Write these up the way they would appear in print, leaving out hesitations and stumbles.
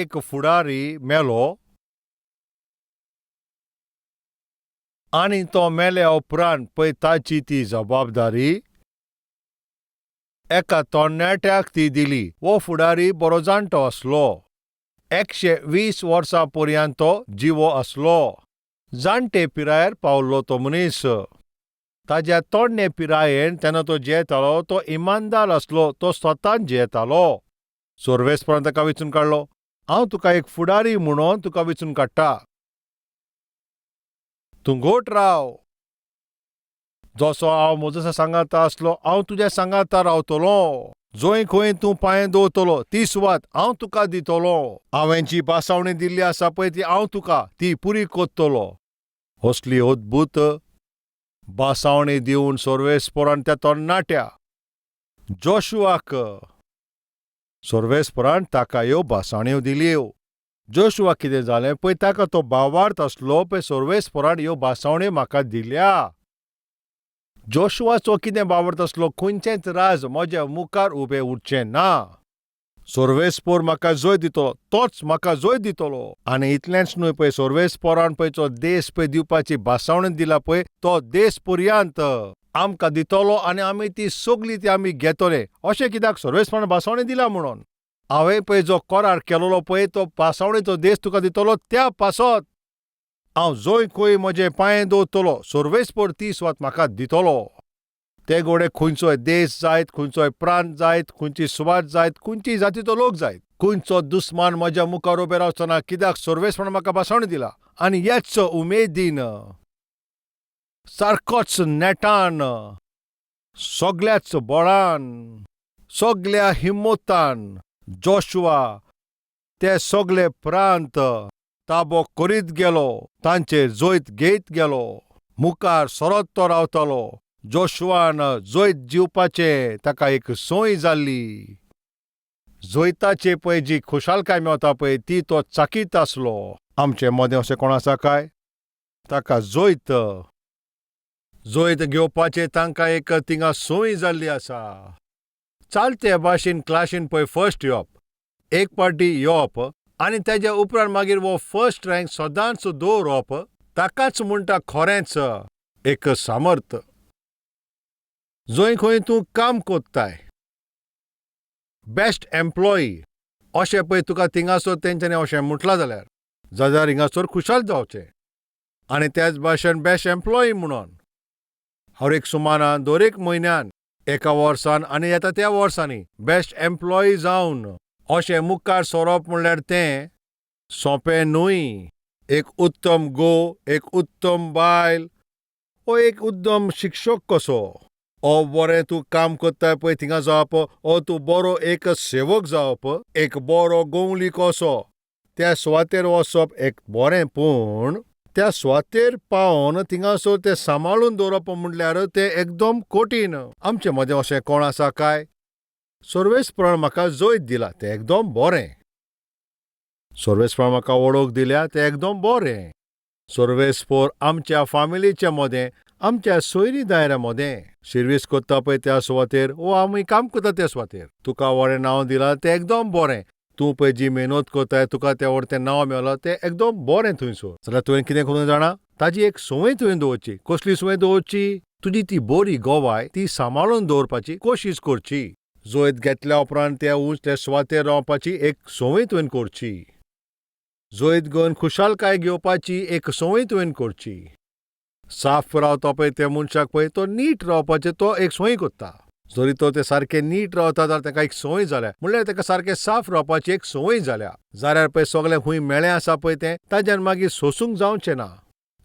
एक फुडारी मेलो आनी तो मेल्या उपरांत पळय ताची ती जबाबदारी एका तरणाट्याक ती दिली. हो फुडारी बरो जाणटो आसलो. 120 वर्सां पर्यंत तो जिवो आसलो. जाणटे पिरायेर पावल्लो तो मनीस. ताज्या तोडणे पिरायेन तेन्ना तो जियेतालो, तो इमानदार आसलो, तो स्वतान जियेतालो. सर्वेस्परान ताका वेंचून काडलो. हांव तुका एक फुडारी म्हणून तुका वेंचून काडटा. तूं घोट राव. जसो हांव मोजसा सांगाता आसलो, हांव तुज्या सांगाता रावतलो. जंय खंय तूं पांये दवरतलो ती सुवात हांव तुका दितलो. हांवें जी भासावणी दिल्ली आसा पळय ती हांव तुका ती पुरी कोत्तलो. असली अद्भूत भासावणी दिवन सर्वेस्परान त्या तरणाट्या जोशुआक सर्वेस्परान ताका ह्यो भासाण्यो दिल्यो. जोशुआ कितें जालें पळय, ताका तो भावार्थ आसलो पळय सर्वेस्परान ह्यो भासावण्यो म्हाका दिल्या. जोशुआचो कितें भावार्थ आसलो, खंयचेंच राज म्हज्या मुखार उबें उरचें ना. सर्वेस्पोर म्हाका जय दितलो, तोच म्हाका जय दितलो. आनी इतलेंच न्हय पळय सर्वेस्पोरान पळय तो देश पळय दिवपाची भासावणी दिला पळय तो देश पर्यंत आमकां दितलो आनी आमी ती सगली ती आमी घेतले. अशें कित्याक सर्वेस्परान भासावणी दिला म्हणून. हांवें पळय जो करार केलोलो पळय तो भासावणेचो देश तुका दितलो त्या पासत हांव जंय खंय म्हजे पांये दवरतलो सर्वेस्पोर ती सुवात म्हाका दितलो. ते घोडे खंयचोय देश जायत, खंयचोय प्रांत जायत, खंयची सुवात जायत, खंयची जातीचो लोक जायत, खंयचो दुस्मान म्हज्या मुखार उबे रावचो ना, कित्याक सर्वेस्परान म्हाका भासावणी दिला. आनी हेच उमेदीन सारकोच नेटान सगल्याच बळान सगल्या हिम्मतान जोशुआ ते सगले प्रांत ताबो करीत गेलो, तांचेर जैत घेयत गेलो. मुखार सरत तो रावतालो. जोशुआन जैत जिवपाचें ताका एक संवय जाल्ली. जैताचे पळय जी खुशालकाय मेवता पळय ती तो चाकीत आसलो. आमचे मदें अशें कोण आसा काय ताका जैत जैत घेवपाचें तांकां एक थिंगा संवय जाल्ली आसा. चालते भाशेन क्लासीन पळय फर्स्ट येवप, एक पाटी येवप आनी तेज्या उपरांत मागीर हो फर्स्ट रँक सदांच दवरप, ताकाच म्हणटा खरेंच एक सामर्थ. जंय खंय तूं काम कोत्ताय बेस्ट एम्प्लॉई अशें पळय तुका थिंगासर तेंच्यांनी अशें म्हटलां जाल्यार जाल्यार हिंगासर खुशाल जावचें. आनी त्याच भाशेन बेस्ट एम्प्लॉई म्हणून हर एक सुमानान दर एक म्हयन्यान एका वर्सान आनी येता त्या वर्सांनी बेस्ट एम्प्लॉई जावन अशें मुखार सरप म्हणल्यार तें सोंपें न्हय. एक उत्तम घोव, एक उत्तम बायल वो एक उत्तम शिक्षक कसो. ओ बरें तूं काम करताय पळय थिंगा जावप, ओ तूं बरो एक सेवक जावप, एक बरो गोवली कसो त्या सुवातेर वचप एक बरें, पूण त्या सुवातेर पावोन थिंगासर तें सांबाळून दवरप म्हणल्यार तें एकदम कठीण. आमचे मदें अशें कोण आसा काय? सर्वेस्परान म्हाका जैत दिला तें एकदम बरें. सर्वेस्परान म्हाका वळख दिल्या तें एकदम बरें. सर्वेस्पोर आमच्या फामिलीच्या मदें, आमच्या सोयरी दायऱ्या मदें शिर्वीस करता पळय त्या सुवातेर वो आमी काम करता त्या सुवातेर तुका बरें नांव दिलां तें एकदम बरें. तूं पळय जी मेहनत करताय तुका तें व्हड तें नांव मेवलां तें एकदम बरें थंयसर. जाल्यार तुवें कितें करूंक जाणा, ताजी एक संवय तुवें दवरची. कसली संवय दवरची? तुजी ती बरी गवाय ती सांबाळून दवरपाची कोशिश करची. जैत घेतल्या उपरांत त्या उंच त्या सुवातेर रावपाची एक संवय तुवें करची. जैत घेवन खुशालकाय घेवपाची एक संवय तुवें करची. साफ रावता पळय त्या मनशाक पळय तो नीट रावपाचें तो एक संवय करता. जरी तो ते सारकें नीट रावता जाल्यार ताका एक संवय जाल्या, म्हणल्यार ताका सारकें साफ रावपाची एक संवय जाल्या. जाल्यार पळय सगळें खूंय मेळें आसा पळय तें ताज्यान मागीर सोंसूंक जावचें ना.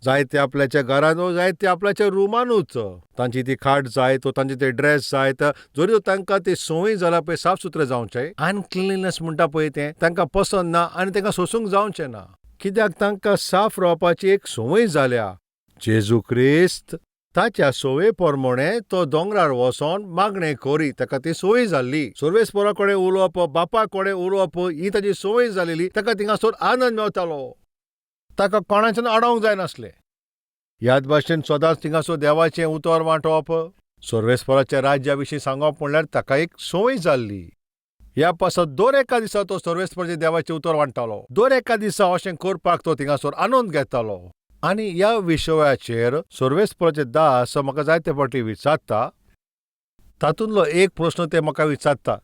जायते आपल्याच्या घरान वो जायते आपल्याच्या रुमानूच तांची ती खाट जायत वो तांचे ते ड्रेस जायत, जरी तांकां ती संवय जाल्या पळय साफ सुथरे जावचें, अनक्लिनलीनेस म्हणटा पळय तें तांकां पसंत ना आनी तांकां सोंसूंक जावचें ना. कित्याक तांकां साफ रावपाची एक संवय जाल्या. जेजू क्रिस्त ताच्या संवये प्रमाणे तो दोंगरार वचोन मागणें करी, ताका ती संवय जाल्ली. सर्वेस्परा कडेन उलोवप, बापा कडेन उलोवप ही ताजी संवय जालेली. ताका थिंगासर आनंद मेवतालो. ताका कोणाच्यान आडोवंक जायनासलें. ह्याच भाशेन सदांच थिंगासर देवाचें उतर वांटप, सर्वेस्पराच्या राज्या विशीं सांगप म्हणल्यार ताका एक संवय जाल्ली. ह्या पासत दर एका दिसा तो सर्वेस्परचें देवाचें उतर वांट्टालो. दर एका दिसा अशें करपाक तो थिंगासर आनंद घेतालो. आनी ह्या विशयाचेर सर्वेस्पराचे दास म्हाका जायते फावटी विचारता. तातूंतलो एक प्रस्न ते म्हाका विचारता,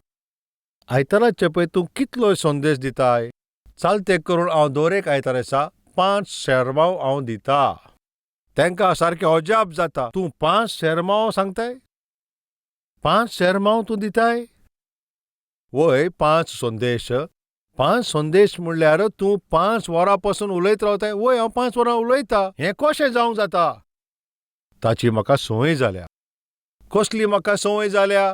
आयताराचे पळय तूं कितलो संदेश दिताय? चालतें करून हांव दर एक आयतार दिसा 5 शेरमांव हांव दिता. तांकां सारकें अजाप जाता, तूं 5 शेरमांव सांगताय? 5 शेरमांव तूं दिताय? वय, 5 संदेश. 5 संदेश म्हणल्यार तूं 5 वरां पासून उलयत रावताय? वय, हांव 5 वरां उलयता. हें कशें जावंक जाता? ताची म्हाका संवय जाल्या. कसली म्हाका संवय जाल्या?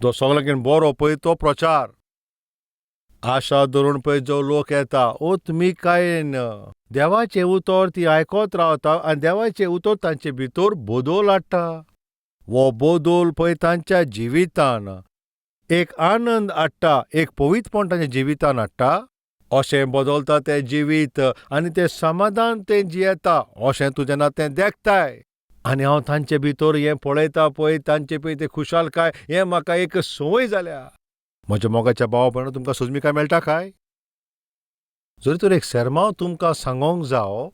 जो सगळ्यांकीन बरो पळय तो प्रचार. आशा धरून पळय जो लोक येता ओतमिकायेन देवाचें उतर ती आयकत रावता आनी देवाचें उतर तांचे भितर बदल हाडटा. हो बदल पळय तांच्या जिवितान एक आनंद हाडटा, एक पवित्रपण तांच्या जिवितान हाडटा. अशें बदलता तें जिवीत आनी तें समाधान तें जियेता. अशें तूं जेन्ना तें देखताय आनी हांव तांचे भितर हें पळयता पळय, तांचे पळय तें खुशालकाय, हें म्हाका एक संवय जाल्या. म्हज्या मोगाच्या भावा भयणां, तुमकां सोजमिकाय मेळटा काय? जरी तर एक सेरमांव तुमकां सांगोंक जावो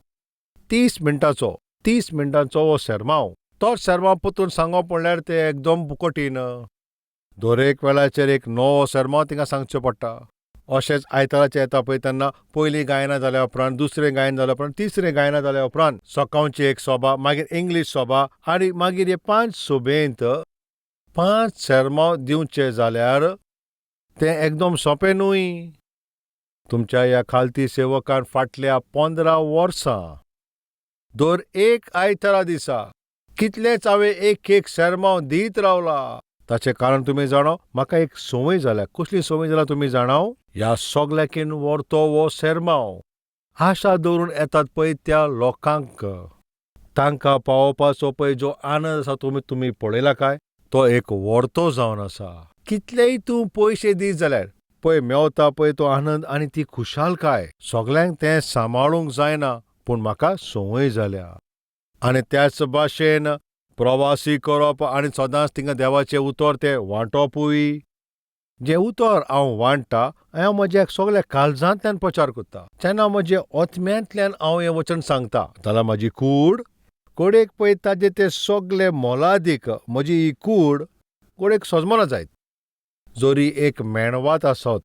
30 मिनटांचो, 30 मिनटांचो हो सेरमांव, तोच सेरमांव परतून सांगप म्हणल्यार तें एकदम कठीण. दर एक वेळाचेर एक नवो सेरमांव तिंगा सांगचो पडटा. अशेंच आयताराचें येता पळय तेन्ना पयलीं गायना जाल्या उपरांत, दुसरें गायन जाल्या उपरांत, तिसरें गायना जाल्या उपरांत सकाळची एक सभा, मागीर इंग्लीश सभा आनी मागीर हे 5 सभेंत 5 सेरमांव दिवचे जाल्यार तें एकदम सोंपें न्हय. तुमच्या ह्या खालती सेवकान फाटल्या 15 वर्सां दर एक आयतारा दिसा कितलेच हांवें एक एक सेरमांव दीत रावला. ताचें कारण तुमी जाणो, म्हाका एक संवय जाल्या. कसली संवय जाल्या तुमी जाणाव? ह्या सगल्याकीन व्हरतो हो सेरमांव आशा दवरून येतात पळय त्या लोकांक, तांकां पावोवपाचो पळय जो आनंद आसा तुमी पळयला काय? तो एक व्हरतो जावन आसा. कितलेय तूं पयशे दीत जाल्यार पळय मेवता पळय तो आनंद आनी ती खुशालकाय. सगल्यांक तें सांबाळूंक जायना, पूण म्हाका संवय जाल्या. आनी त्याच भाशेन प्रवासी करप आनी सदांच थिंगा देवाचें उतर तें वांटपूय. जें उतर हांव वांट्टा हांव म्हज्या सगल्या काळजांतल्यान प्रचार करता. जेन्ना म्हज्या आत्म्यांतल्यान हांव हें वचन सांगता जाल्यार म्हाजी कूड कोडेक पळय ताजें तें सगलें मोलादीक, म्हजी ही कूड कोडेक सजमना जायत. जरी एक मेणवात आसत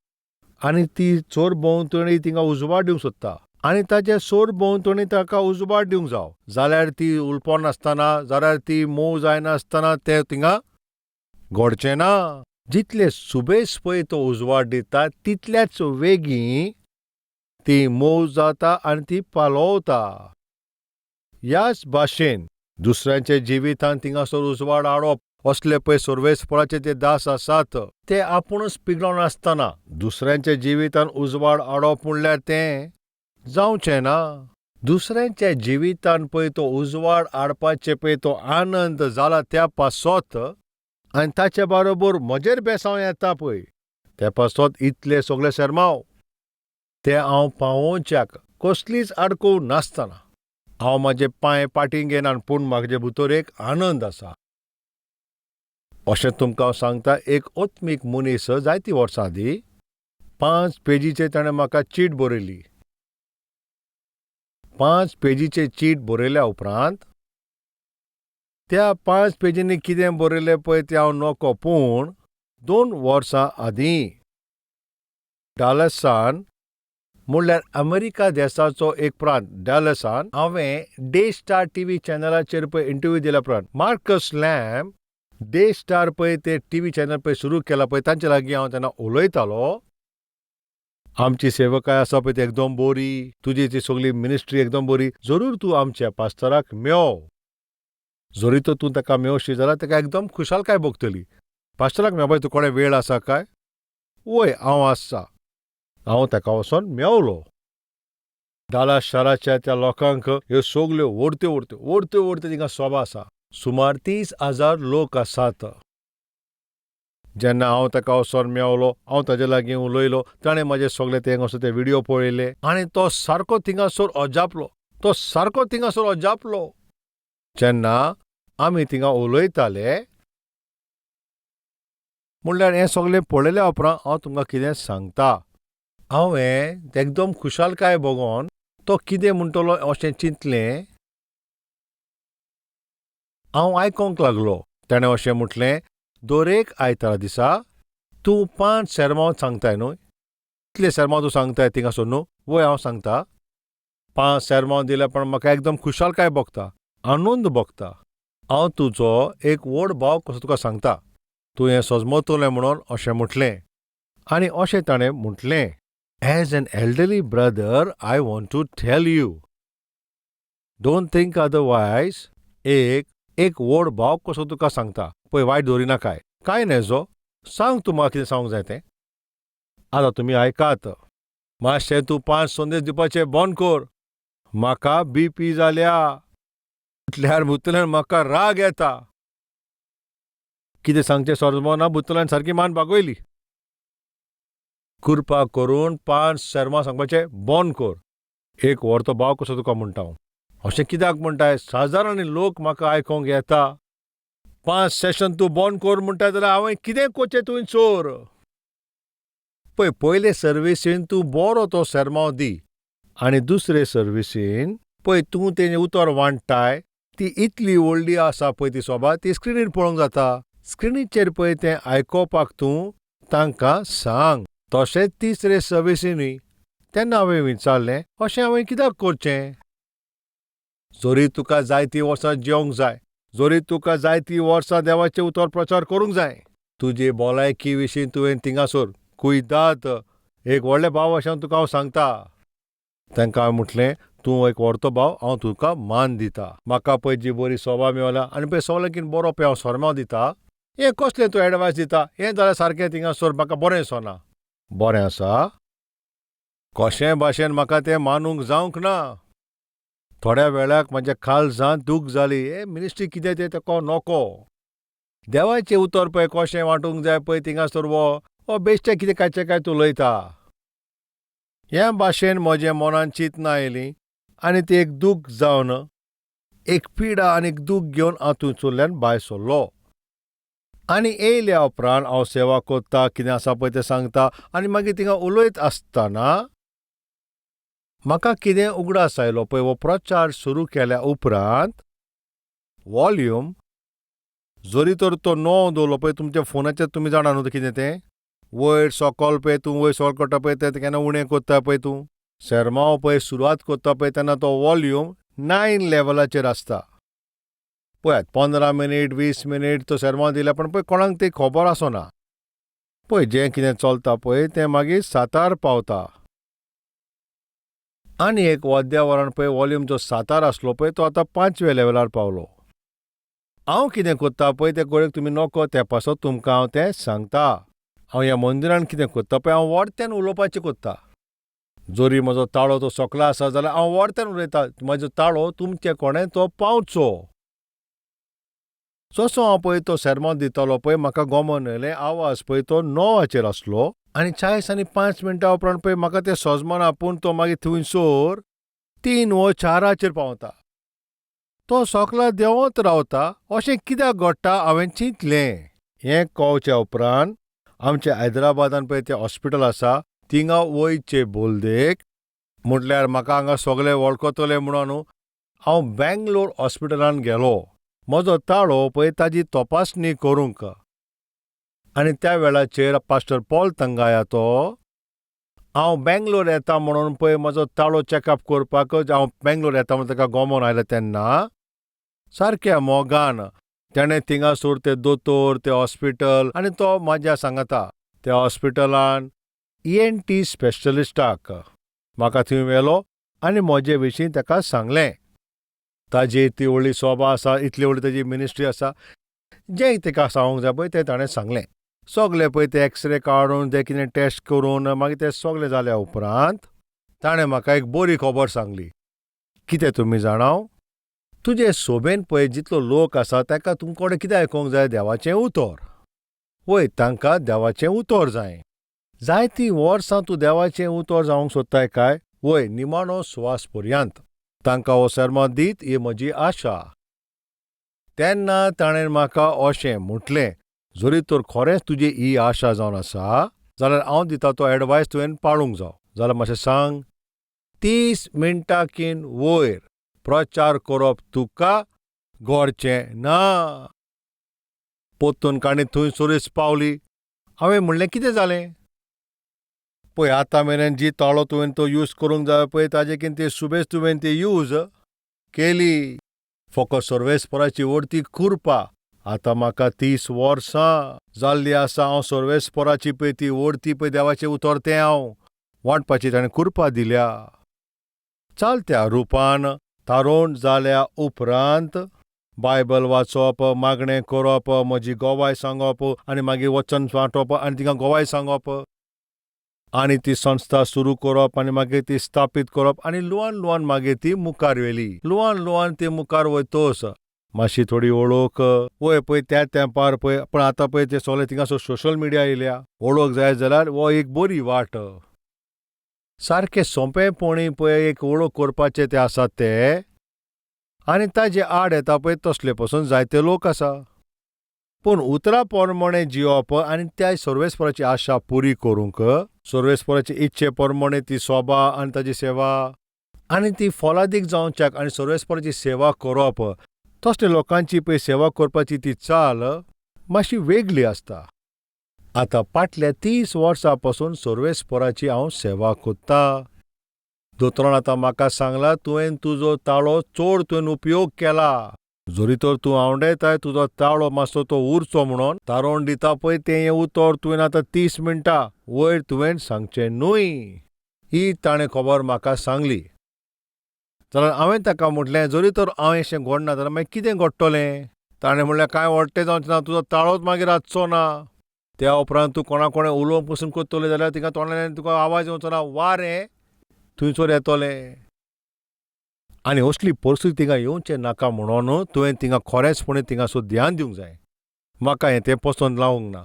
आनी ती चोर भोंवतणी थिंगा उजवाड दिवंक सोदता आनी ताचे सोर भोंवतणी ताका उजवाड दिवंक जाव जाल्यार ती उलपनासतना, जाल्यार ती मोव जायनासतना तें थिंगा घडचें ना. जितले सुबेज पळय तो उजवाड दिता तितल्याच वेगीं ती मोव जाता आनी ती पालोवता. ह्याच भाशेन दुसऱ्यांच्या जिवितांत थिंगासर उजवाड हाडप असले पळय सर्वेस्पराचे ते दास आसात ते आपुणूच पिगलोन आसतना दुसऱ्यांच्या जिवितांत उजवाड हाडप म्हणल्यार तें जावचें ना. दुसऱ्यांच्या जिवितांत पळय तो उजवाड हाडपाचे पळय तो आनंद जाला त्या पासत आनी ताचे बरोबर म्हजेर बेसांव येता पळय त्या पासत इतले सगळे शेरमांव ते हांव पावोवच्याक कसलीच आडकूं नासतना हांव म्हाजे पांय पाटीं घेना, पूण म्हाजे भितर एक आनंद आसा. अशें तुमकां हांव सांगता, एक आत्मीक मनीस जायतीं वर्सां आदीं 5 पेजीचेर ताणें म्हाका चीट बरयली. 5 पेजीचेर चीट बरयल्या उपरांत त्या 5 पेजींनी कितें बरयलें पळय तें हांव नको, पूण 2 वर्सां आदीं डालसान म्हणल्यार अमेरिका देसाचो एक प्रांत डालसान हांवें डे स्टार टीव्ही चॅनलाचेर पळय इंटरव्यू दिल्या उपरांत मार्कस लॅम डे स्टार पळय ते टीव्ही चॅनल पळय सुरू केला पळय तांचे लागीं हांव तेन्ना उलयतालो. आमची सेवकाय आसा पळय ती एकदम बरी, तुजी ती सगळी मिनिस्ट्री एकदम बरी, जरूर तूं आमच्या पास्तराक मेव. जरी तर तूं ताका मेवशी जाल्यार ताका एकदम खुशालकाय भोगतली. पास्तराक मेवपाक तुका कोणें वेळ आसा काय? वय, हांव आसा. हांव ताका वचोन मेवलो. डालास शाराच्या त्या लोकांक ह्यो सगल्यो व्हडत्यो व्हडत्यो व्हडत्यो व्हडत्यो थिंगा सभा आसा. सुमार 30,000 लोक आसात. जेन्ना हांव ताका वचोन मेवलो, हांव ताजे लागीं उलयलो, ताणें म्हाजे सगळे ते हांगासर ते व्हिडियो पळयले आनी तो सारको थिंगासर अजापलो. तो सारको थिंगासर अजापलो. जेन्ना आमी थिंगा उलयताले म्हणल्यार हें सगलें पळयल्या उपरांत हांव तुमकां कितें सांगता. हांवें एकदम खुशालकाय बगोन तो कितें म्हणटलो अशें चिंतलें. हांव आयकोंक लागलो. ताणें अशें म्हटलें, दरेक आयतारा दिसा तूं 5 सेर्मांव सांगताय न्हय? कितले सेर्मांव तूं सांगताय थिंगासर न्हू? वय, हांव सांगता. 5 सेर्मांव दिल्या पण म्हाका एकदम खुशालकाय भोगता, आनंद भोगता. हांव तुजो एक व्हड भाव कसो तुका सांगता, तूं हें सजमतलें म्हणून अशें म्हटलें. आनी अशें ताणें म्हटलें, as an elderly brother I want to tell you, don't think otherwise. एक एक व्हड भाव कसो तुका सांगता, पळय वायट दवरिनाकाय, कांय न्हय, सांग तूं म्हाका कितें सांगूंक जाय तें. आतां तुमी आयकात. मातशें तूं 5 संदेश दिवपाचें बंद कर. म्हाका बी पी जाल्या, उठल्यार भुतल्यान म्हाका राग येता. कितें सांगचें समजना, भुतल्यान सारकी मान बागयली. कृपा करून 5 सेर्मां सांगपाचें बंद कर. एक व्हरतो भाव कसो तुका म्हणटा हांव. अशें कित्याक म्हणटाय? सादारण लोक म्हाका आयकोंक येता. 5 सेशन तूं बंद कर म्हणटा जाल्यार हांवें कितें करचें तुवें चोर. पळय, पयले सर्विसीन तूं बरो तो सेर्मांव दी आनी दुसरे सर्विसीन पळय तूं तेजें उतर वांट्टाय ती इतली व्हडली आसा पळय ती सोबा, ती स्क्रिनीर पळोवंक जाता. स्क्रिनीचेर पळय तें आयकोपाक तूं तांकां सांग. तशेंच तिसरे सर्विसीनूय. तेन्ना हांवें विचारलें, अशें हांवें कित्याक करचें? जरी तुका जायतीं वर्सां जेवंक जाय, जरी तुका जायतीं वर्सां देवाचें उतर प्रचार करूंक जाय, तुजे भलायकी विशीं तुवें थिंगासर कुयदाद. एक व्हडले भाव अशें तुका हांव सांगता. तांकां हांवें म्हटलें, तूं एक व्हरतो भाव, हांव तुका मान दिता. म्हाका पळय जी बरी सोबा मेवल्या आनी पळय सगळ्यांकीन बरो पळय हांव सोरमांव दिता. हें कसलें तूं एडवायस दिता? हें जाल्यार सारकें थिंगासर म्हाका बरें दिसना. बरें आसा, कशें भाशेन म्हाका तें मानूंक जावंक ना. थोड्या वेळाक म्हज्या काळजांत दूख जाली. हे मिनिस्ट्री कितें तें तेका नको. देवाचें उतर पळय कशें वांटूंक जाय पळय थिंगासर हो बेश्टें कितें कांयचें कांय उलयता. ह्या भाशेन म्हज्या मनान चिंतना आयलीं आनी ती एक दूख जावन, एक पिडा आनी एक दूख घेवन हांव थंयसरल्यान भायर सरलो. आनी येयल्या उपरांत हांव सेवा करता, कितें आसा पळय तें सांगता आनी मागीर थिंगा उलयत आसतना म्हाका कितें उगडास आयलो पळय, हो प्रचार सुरू केल्या उपरांत वॉल्यूम जरी तर तो 9 दवरलो पळय तुमच्या फोनाचेर, तुमी जाणा न्हू कितें तें, वयर सकल पळय तूं वयर सकल करता पळय तें केन्ना उणें करता पळय तूं सेर्मांव पळय सुरवात करता पळय तेन्ना तो वॉल्यूम 9 लेवलाचेर आसता. पळयात 15 मिनीट 20 मिनीट तो सेर्मांव दिल्या पण पळय कोणाक ती खबर आसना. पळय जें कितें चलता पळय तें मागीर 7 पावता. आनी एक अर्द्या वरान पळय वॉल्यूम जो 7 आसलो पळय तो आतां 5व्या लेवलार पावलो. हांव कितें करता पळय तें गोळेक तुमी नको ते पासत तुमकां हांव तें सांगता. हांव ह्या मंदिरान कितें करता पळय, हांव व्हडत्यान उलोवपाचें करता. जरी म्हजो ताळो तो सकला आसा जाल्यार हांव व्हडत्यान उलयता, म्हजो ताळो तुमचे कोणें तो पावचो. जसो हांव पळय तो सेर्मांव दितालो पळय म्हाका गोमोन येयलें, आवाज पळय तो 9 आसलो आनी 45 मिनटां उपरांत पळय म्हाका तें सजमना, पूण तो मागीर थंयसर 3 व 4 पावता. तो सकला देंवत रावता. अशें कित्याक घडटा हांवें चिंतलें. हें कळच्या उपरांत आमच्या हैदराबादान पळय तें हॉस्पिटल आसा थिंगा वयचे बोलदेक, म्हटल्यार म्हाका हांगा सगळे वळखतले म्हणून न्हू, हांव बेंगलोर हॉस्पिटलान गेलो म्हजो ताळो पळय ताजी तपासणी करूंक. आनी त्या वेळाचेर पास्टर पॉल तंगाया तो हांव बेंगलोर येता म्हणून पळय म्हजो ताळो चॅकअप करपाक हांव बेंगलोर येता म्हणून ताका गोमोन आयलें तेन्ना सारक्या मोगान तेणें थिंगासर ते दोतोर ते हॉस्पिटल आनी तो म्हाज्या सांगता त्या हॉस्पिटलान ENT स्पेशलिस्टाक म्हाका थंय व्हेलो आनी म्हजे विशीं ताका सांगलें. ताजी इतली व्हडली सोबा आसा, इतली व्हडली ताजी मिनिस्ट्री आसा, जें ताका सांगूंक जाय पळय तें ताणें सांगलें. सगलें पळय ते एक्सरे काडून ते कितें टेस्ट करून मागीर तें सगलें जाल्या उपरांत ताणें म्हाका एक बरी खबर सांगली. कितें तुमी जाणाव, तुजे सोबेन पळय जितलो लोक आसा ताका तुमकोडें कितें आयकूंक जाय, देवाचें उतर. वय, तांकां देवाचें उतर जाय. जायतीं वर्सां तूं देवाचें उतर जावंक सोदताय काय? वय, निमाणो सुवास पर्यंत तांकां हो सेर्मांव दीत ही म्हजी आशा. तेन्ना ताणें म्हाका अशें म्हटलें, जरी तर खरेंच तुजी ही आशा जावन आसा जाल्यार हांव दिता तो एडवायस तुवें पाळूंक जावो. जाल्यार मातशें सांग, 30 मिनटांकीन वयर प्रचार करप तुका गरचें ना. पोत्तून काणी थंयसरूच पावली. हांवें म्हणलें कितें जालें? पळय आतां मेरेन जी ताळो तुवें तो यूज करूंक जाय पळय ताजे कितें ती सुबेज तुवें ती यूज केली. फकत सर्वेस्पराची व्हडती कृपा. आतां म्हाका 30 वर्सां जाल्लीं आसा हांव सर्वेस्पराची पळय ती व्हडती पळय देवाचें उतर तें हांव वांटपाची ताणें कृपा दिल्या. चलत्या रुपान तारुण जाल्या उपरांत बायबल वाचप, मागणें करप, म्हजी गोवाय सांगप आनी मागीर वचन वांटप आनी तिंगा गोवाय सांगप आनी ती संस्था सुरू करप आनी मागीर ती स्थापीत करप आनी लुवान लुवान मागीर ती मुखार व्हेली. लुवान लुवान ती मुखार वयतोस मातशी थोडी वळख वय पळय त्या तेंपार पळय, पूण आतां पळय ते सगळे थिंगासर सोशल मिडिया येयल्या. वळख जाय जाल्यार हो एक बरी वाट. सारकें सोंपेपणी पळय एक वळख करपाचें तें आसा ते आनी ताजे आड येता पळय तसले पसून जायते लोक आसा. पूण उतरा प्रमाणे जिवप आनी त्या सर्वेस्पराची आशा पुरी करूंक, सर्वेस्पराची इच्छे प्रमाणे ती सोबा आनी ताजी सेवा आनी ती फलादीक जावच्याक आनी सर्वेस्पराची सेवा करप, तसले लोकांची पळय सेवा करपाची ती चाल मातशी वेगळी आसता. आतां फाटल्या 30 वर्सां पासून सर्वेस्पराची हांव सेवा करतां. दोतोरान आतां म्हाका सांगलां तुवें तुजो ताळो चड तुवें उपयोग केला. जरी तर तूं आंवडेताय तुजो ताळो मातसो तो उरचो म्हणून तारोण दिता पळय तें हें उतर तुवें आतां 30 मिनटां वयर तुवें सांगचें न्हय. ही ताणें खबर म्हाका सांगली. जाल्यार हांवें ताका म्हटलें जरी तर हांव अशें घडना जाल्यार मागीर कितें घडटलें? ताणें म्हणलें कांय व्हडटें जावचें ना, तुजो ताळोच मागीर आसचो ना. त्या उपरांत तूं कोणा कोणें उलोवंक पसून करतलें जाल्यार तिका तोंडांतल्यान तुका आवाज येवचो ना, वारें थंयसर येतलें. आनी असली परिस्थिती थिंगा येवचें नाका म्हणून तुवें थिंगा खरेंचपणी थिंगासर ध्यान दिवंक जाय. म्हाका हें तें पसंत लावंक ना.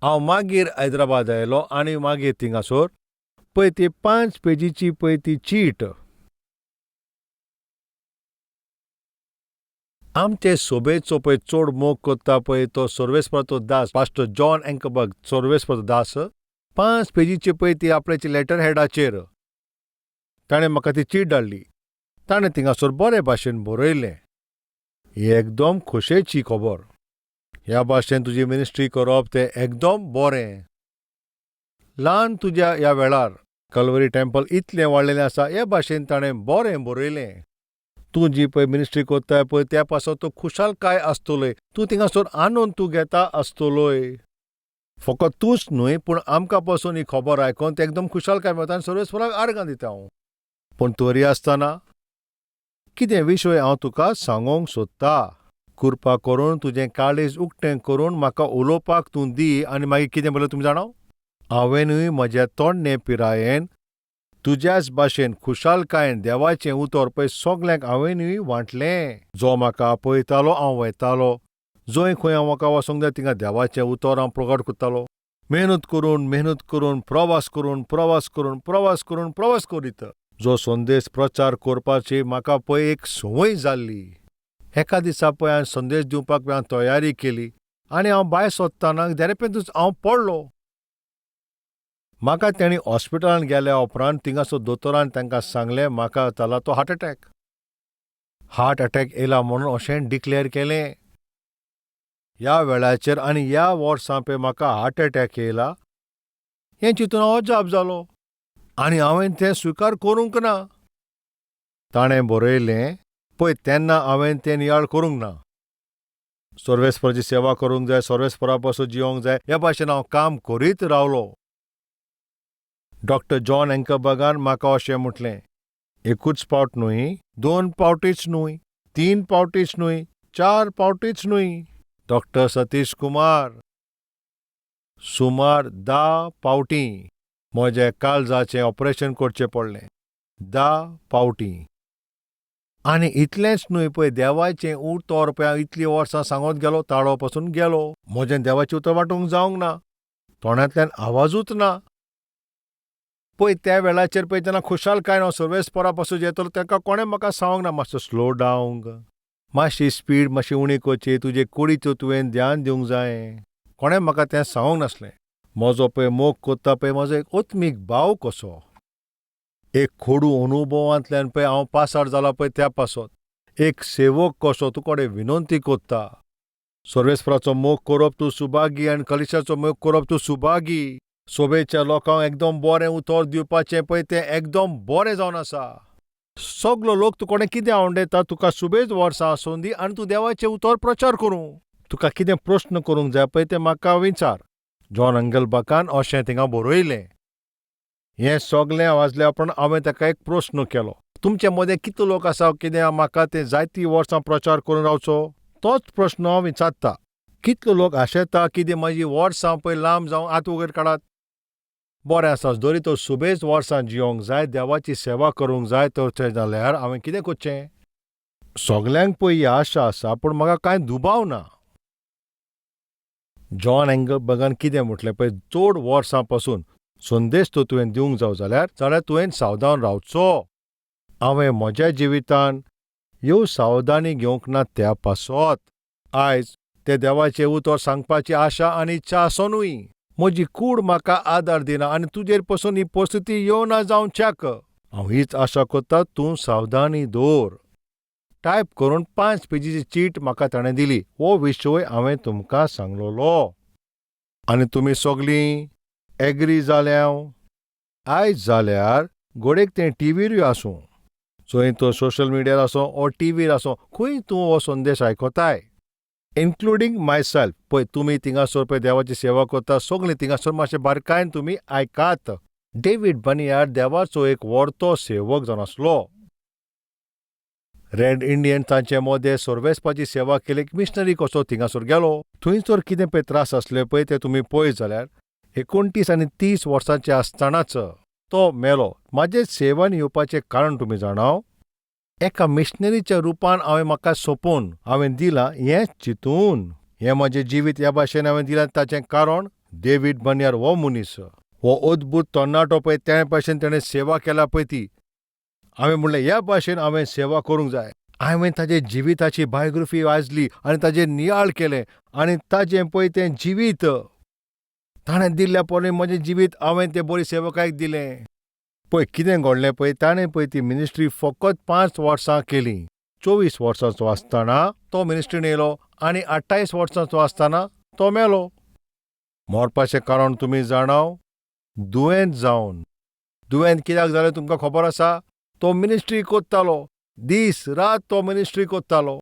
हांव मागीर हैदराबाद आयलो आनी मागीर थिंगासर पळय ती 5 पेजीची पळय ती चीट आमचे सोबेचो पळय चड मोग करता पळय तो सर्वेस्पराचो दास पास्टर जॉन एंकबर्ग सर्वेस्पराचो दास 5 पेजीची पळय ती आपल्याची लेटर हेडाचेर ताणें म्हाका ती चीट धाडली. ताणें थिंगासर बरे भाशेन बरयलें. ही एकदम खोशेची खबर. ह्या भाशेन तुजी मिनिस्ट्री करप तें एकदम बरें. ल्हान तुज्या ह्या वेळार कलवरी टेम्पल इतलें वाडलेलें आसा हे भाशेन ताणें बरें बरयलें. तूं जी पळय मिनिस्ट्री करताय पळय त्या पासत तूं खुशालकाय आसतलोय, तूं थिंगासर आनंद तूं घेता आसतलोय. फकत तूंच न्हय पूण आमकां पसून ही खबर आयकून तें एकदम खुशालकाय मेळटा आनी सर्वेस्पराक आर्गां दिता हांव. पूण तरी आसतना कितें विशय हांव तुका सांगूंक सोदता. कृपा करून तुजें काळीज उक्तें करून म्हाका उलोवपाक तूं दी. आनी मागीर कितें म्हणलें तुमी जाणा? हांवेंनूय म्हज्या तोडणे पिरायेन तुज्याच भाशेन खुशालकायेन देवाचें उतर पळय सगल्यांक हांवेंनूय वांटलें. जो म्हाका आपयतालो हांव वयतालो, जंय खंय हांव म्हाका वचोंक जाय थिंगा देवाचें उतर हांव प्रगट करतालो. मेहनत करून मेहनत करून प्रवास करून प्रवास करून प्रवास करून प्रवास करीत जो संदेश प्रचार करपाची म्हाका पळय एक संवय जाल्ली. एका दिसा पळय हांवें संदेश दिवपाक हांवें तयारी केली आनी हांव भायर सोदतना देरेपेंतूच हांव पडलो. म्हाका तेणी हॉस्पिटलांत गेल्या उपरांत थिंगासर दोतोरान तांकां सांगलें म्हाका जाला तो हार्ट अटॅक. हार्ट अटॅक येयला म्हणून अशें डिक्लेर केलें. ह्या वेळाचेर आनी ह्या वर्सां पळय म्हाका हार्ट अटॅक येयला हें चिंतून हांव अजाप जालो आनी हांवें तें स्विकार करूंक ना. ताणें बरयलें पळय तेन्ना हांवें तें नियाळ करूंक ना. सर्वेस्पराची सेवा करूंक जाय, सर्वेस्परा पासून जिवोंक जाय ह्या भाशेन हांव काम करीत रावलो. डॉक्टर जॉन एंकबर्गान म्हाका अशें म्हटलें, एकूच पावट न्हय, 2 पावटीच न्हय, 3 पावटीच न्हय, 4 पावटीच न्हय, डॉक्टर सतीश कुमार सुमार 10 पावटी म्हज्या काळजाचें ऑपरेशन करचें पडलें. 10 पावटी. आनी इतलेंच न्हय पळय देवाचें उतर पळय हांव इतलीं वर्सां सांगत गेलो, ताळो पसून गेलो. म्हजें देवाचें उतर वांटूंक जावंक ना, तोंडांतल्यान आवाजूच ना. पळय त्या वेळाचेर पळय जेन्ना खुशालकायेन हांव सर्वेस्परा पासून येतलो ताका कोणें म्हाका सांगूंक ना मातसो स्लो डावन, मातशी स्पीड मातशी उणी करची, तुजे कुडीचो तुवें ध्यान दिवंक जाय. कोणें म्हाका तें सांगूंक नासलें. म्हजो पळय मोग कोत्ता पळय म्हजो एक ओत्मीक भाव कसो, एक कोडू अनुभवांतल्यान पळय हांव पासार जाला पळय त्या पासत एक सेवक कसो तुकडे विनंती कोत्ता. सर्वेस्पराचो मोग करप तूं सुभागी आनी कलिशाचो मोग करप तूं सुभागी. सोबेच्या लोकांक एकदम बरें उतर दिवपाचें पळय तें एकदम बरें जावन आसा. सगलो लोक तुकोडें कितें आवडटा, तुका सुबेज वर्सां आसूं दी आनी तूं देवाचें उतर प्रचार करूं. तुका कितें प्रस्न करूंक जाय पळय तें म्हाका विचार. जॉन अंगलबाकान अशें थिंगा बरयलें. हें सगलें वाजल्या उपरांत हांवें ताका एक प्रस्न केलो, तुमचे मदें कितलो लोक आसा कितें म्हाका ते जायतीं वर्सां प्रचार करून रावचो? तोच प्रस्न हांव विचारता. कितलो लोक आशेता कितें म्हाजी वर्सां पळय लांब जावं, हात वयर काडात. बरें आसा, जरी तर सुबेज वर्सां जियोंक जाय, देवाची सेवा करूंक जाय तर थंय जाल्यार हांवें कितें करचें? सगल्यांक पळय ही आशा आसा, पूण म्हाका कांय दुबाव ना. जॉन एंगलबर्गान कितें म्हटलें पळय, चड वर्सां पसून संदेश तर तुवें दिवंक जावो जाल्यार तुवें सावधान रावचो. हांवें म्हज्या जिवितान ह्यो सावधानी घेवंक ना त्या पासत आयज ते देवाचें उतर सांगपाची आशा आनी इच्छा आसोनूय म्हजी कूड म्हाका आदार दिना आनी तुजेर पसून ही परिस्थिती येवना जावच्याक हांव हीच आशा करता, तूं सावधानी दवर. टायप करून 5 पेजीची चीट म्हाका ताणें दिली. हो विशय हांवें तुमकां सांगलोलो आनी तुमी सगलीं एग्री जाल्या. आयज जाल्यार घडयेक तें टिवीरूय आसूं, चोय तो सोशल मिडियार आसूं ओ टिवीर आसूं, खंय तूं हो संदेश आयकताय, इन्क्लुडींग my self. पळय तुमी थिंगासर पळय देवाची सेवा करता, सगळीं थिंगासर मातशें बारकायेन तुमी आयकात. डेवीड बनियार देवाचो एक व्हडतो सेवक जावन आसलो. रेड इंडियन तांचे मदें सर्वेस्पाची सेवा केली. मिशनरी कसो थिंगासर गेलो. थंयसर कितें पळय त्रास आसले पळय ते तुमी पळय जाल्यार 29 आनी 30 वर्सांचे आसतनाच तो मेलो. म्हाजे सेवन येवपाचें कारण तुमी जाणाव, एका मिशनरीच्या रुपान हांवें म्हाका सोंपोवन हांवें दिलां हें चिंतून. हें म्हजें जिवीत ह्या भाशेन हांवें दिलां ताचें कारण डेवीड बनियार हो मनीस, हो अद्भूत तरणाटो पळय त्या भाशेन तेणें सेवा केल्या पळय ती. हांवें म्हणलें ह्या भाशेन हांवें सेवा करूंक जाय. हांवें ताजे जिविताची बायोग्राफी वाचली आनी ताजेर नियाळ केलें आनी ताजें पळय तें जिवीत ताणें दिल्ल्या पळय म्हजें जिवीत हांवें तें बरी सेवकायक दिलें. पळय कितें घडलें पळय, ताणें पळय ती मिनिस्ट्री फकत 5 वर्सां केली. 24 वर्सांचो आसतना तो मिनिस्ट्रीन येयलो आनी 28 वर्सांचो आसतना तो मेलो. मरपाचें कारण तुमी जाणाव, दुयेंत जावन. दुयेंत कित्याक जालें तुमकां खबर आसा? तो मिनिस्ट्री कोत्तालो, दीस रात तो मिनिस्ट्री कोत्तालो.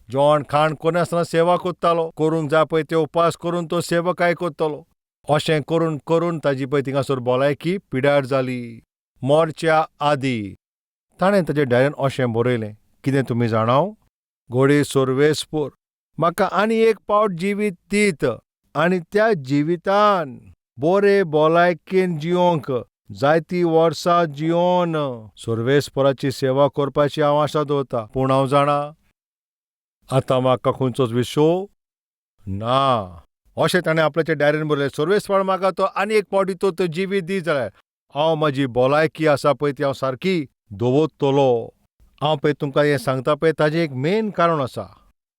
जेवण खाण करनासतना सेवा कोत्तालो, करूंक जाय पळय ते उपास करून तो सेवकाय कोत्तालो. अशें करून करून ताजी पळय थिंगासर भलायकी पिड्यार जाली. मरच्या आदी ताणें ताजे डायरीन अशें बरयलें, कितें तुमी जाणाव, घोडे सर्वेस्पोर म्हाका आनी एक पावट जिवीत दीत आनी त्या जिवितान बरे भलायकेन जियोंक जायतीं वर्सां जियोन सर्वेस्पोराची सेवा करपाची हांव आशा दवरता. पूण हांव जाणा आतां म्हाका खंयचोच विशो ना. अशें ताणें आपल्याच्या डायरीन बरयलें. सर्वेस्पोर म्हाका तो आनी एक पावटी तो जिवीत दी जाल्यार हांव म्हजी भलायकी आसा पळय ती हांव सारकी दवरतलो. हांव पळय तुमकां हें सांगता पळय ताजें एक मेन कारण आसा.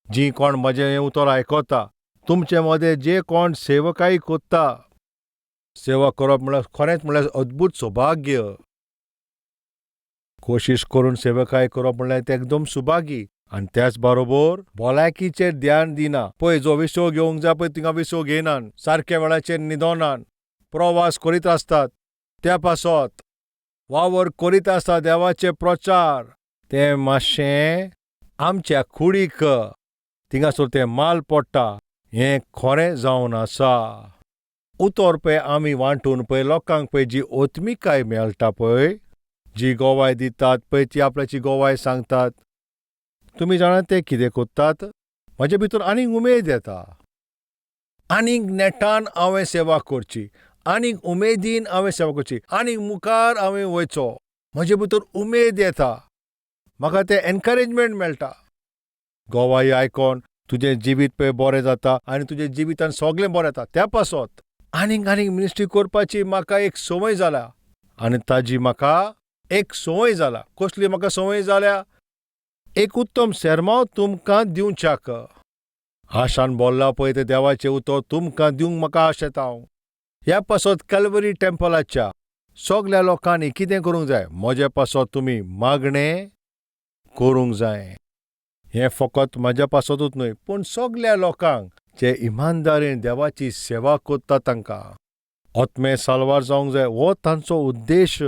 जीं कोण म्हजें हें उतर आयकता, तुमचे मदें जे कोण सेवकाय कोत्ता, सेवा करप म्हळ्यार खरेंच म्हळ्यार अद्भूत सौभाग्य. कोशिश करून सेवकाय करप म्हळ्यार तें एकदम सुभागी. आनी त्याच बरोबर भलायकीचेर ध्यान दिना. पळय जो विसव घेवंक जाय पळय थिंगा विसव घेयनात, सारक्या वेळाचेर न्हिदोनात, प्रवास करीत आसतात, त्या पासत वावर करीत आसता देवाचे प्रचार. तें मातशें आमच्या कुडीक थिंगासर तें माल पडटा, हें खरें जावन आसा. उतर पळय आमी वांटून पळय लोकांक पळय जी ओत्मिकाय मेळटा पळय, जी गोवाय दितात पळय ती आपल्याची गोवाय सांगतात. तुमी जाणा ते कितें कोत्तात, म्हजे भितर आनीक उमेद येता, आनीक नेटान हांवें सेवा करची, आनीक उमेदीन हांवें सेवा करची, आनीक मुखार हांवें वयचो. म्हजे भितर उमेद येता, म्हाका तें एनकरेजमेंट मेळटा. गोवाय आयकोन तुजें जिवीत पळय बरें जाता आनी तुजें जिवितान सगळें बरें जाता. त्या पासत आनीक आनीक मिनिस्ट्री करपाची म्हाका एक संवय जाल्या आनी ताजी म्हाका एक संवय जाल्या. कसली म्हाका संवय जाल्या? एक उत्तम सेर्मांव तुमकां दिवच्याक आशान बोल्ला पळय तें देवाचें उतर तुमकां दिवंक म्हाका आशेता हांव. ह्या पासत कॅलवरी टेम्पलाच्या सगल्या लोकांनी कितें करूंक जाय? म्हजे पासत तुमी मागणें करूंक जाय. हें फकत म्हज्या पासतूच न्हय, पूण सगल्या लोकांक जे इमानदारीन देवाची सेवा करता तांकां आत्मे साल्वार जावंक जाय हो तांचो उद्देश.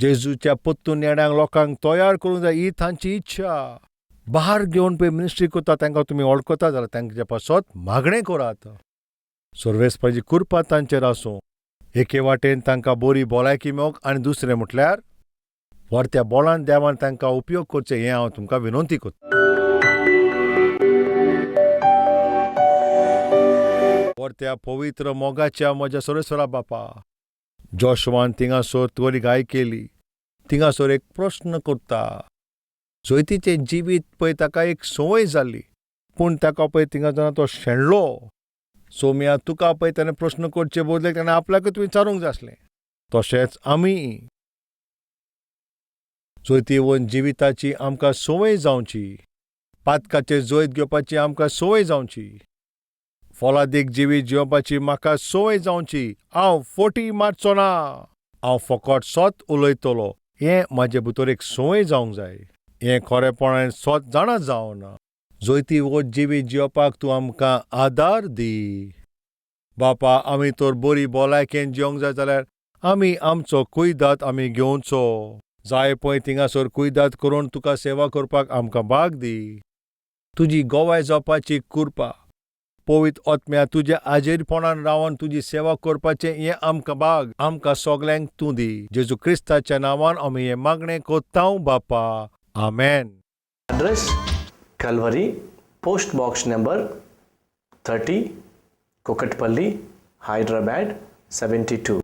जेजूच्या पत्तून येण्यांक लोकांक तयार करूंक जाय ही तांची इच्छा. भार घेवन पळय मिनिस्ट्री करता तांकां तुमी वळखता जाल्यार तांचे पासत मागणें करात. सर्वेस्पराची कृपा तांचेर आसूं. एके वाटेन तांकां बरी भलायकी मेळोंक आनी दुसरें म्हटल्यार व्हरत्या बोळान देवान तांकां उपयोग करचें हें हांव तुमकां विनंती करतां. व्हरत्या पवित्र मोगाच्या म्हज्या सर्वेस्परा बापा, जोशवान थिंगासर तुवें गाय केली. थिंगासर एक प्रस्न करता, जैतीचें जिवीत पळय ताका एक संवय जाल्ली, पूण ताका पळय थिंगा जेन्ना तो शेणलो सोम्या तुका पळय ताणें प्रस्न करचे बदलेक ताणें आपल्याकूच विचारूंक जाय आसलें. तशेंच आमी जैतिवंत जिविताची आमकां संवय जावची, पातकाचेर जैत घेवपाची आमकां संवय जावची, फोलादीक जिवीत जियोवपाची म्हाका संवय जावची. हांव फोटी मारचो ना, हांव फकत सत उलयतलो हें म्हाजे भितर एक संवय जावंक जाय. हें खरेपणान सत जाणा जावन जैतिवंत जिवीत जियोवपाक तूं आमकां आदार दी. बापा, आमी तर बरी भलायकेन जिवंक जाय जाल्यार आमी आमचो कुयदाद आमी घेवचो. जाय पळय थिंगासर कुयदाद करून तुका सेवा करपाक आमकां भाग दी. तुजी गोवाय जावपाची कृपा पवित्र आत्म्या तुज्या आजेरपणान रावन तुजी सेवा करपाचें हें आमकां भाग आमकां सगल्यांक तूं दी. जेजू क्रिस्ताच्या नांवान आमी हें मागणें कोत्तांव बापा, आमेन. Address Calvary, post box number 30, Kukatpally, Hyderabad 72.